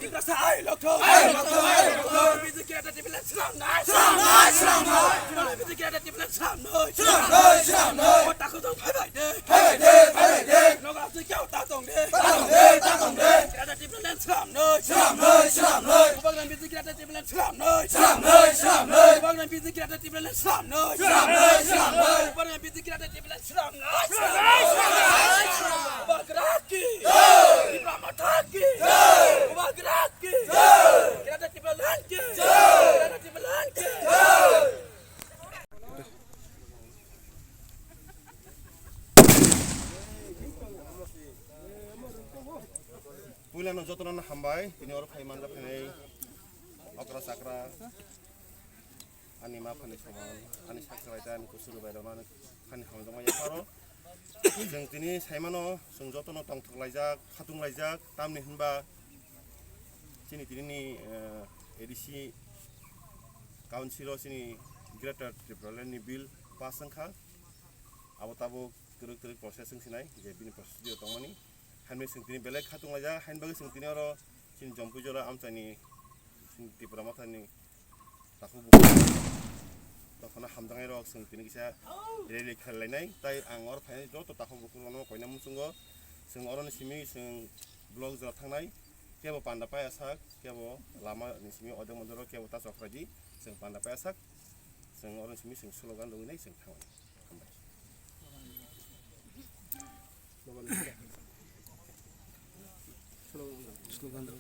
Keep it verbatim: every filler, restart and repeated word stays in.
Tiprasa ai lokthong. Ai lokthong, ai lokthong. Bijik Greta Tipraland swnamnai. Swnamnai, swnamnai. Bijik Greta Tipraland swnamnai. Swnamnai, swnamnai. O takhuk tong phaibai de. Phaibai de, phaibai de. Nogo aswk khe o ta tong de. Ta tong de, ta tong de. Greta Tipraland swnamnai. Swnamnai, swnamnai. Bubagra Bijik Greta Tipraland swnamnai. Swnamnai, swnamnai. Bubagra Bijik Greta Tipraland swnamnai. Swnamnai, swnamnai. Bubagra Bijik Greta Tipraland swnamnai. Swnamnai, swnamnai. Bubagra ki. Jai. Tipra Motha ki. Jai. Bubagra ki. Jai. Greta Tipraland ki. Jai. Greta Tipraland ki. Jai. Puilano jotono hambai, tini oro phai manjak phainai okra chakra, ani ma phani soman, ani sak salai ta, ani kusuru bai rano, ani phani hamjakma yapharo. Chwng tini saimano, chwng jotono tongthok laijak, khatung laijak, tamni hinba chini tini ni, eh, A D C Council o chini Greater Tipraland ni bill pass wngkha. Abo tabuk twrwk twrwk process wng sinai je bini procedure tongmani. Haino chwng tini belai khatung laijak, haino bagwi chwng tini oro chini Jampuijora amchaini chini Tipra Mothani takhuk bukhuk tongphano hamjaknai rok chwng tini kisa rally khlai lainai. Tai ang oro phainai joto takhuk bukhuk rokno koina muchungo chwng oroni simi chwng block jora thangnai, kebo panda paya sak, kebo lama ni simi odek modoro kebo ta chokrai di, chwng panda paya sak, chwng oroni simi chwng slogan rwinai chwng thangnai. Hambai. Slogan rw.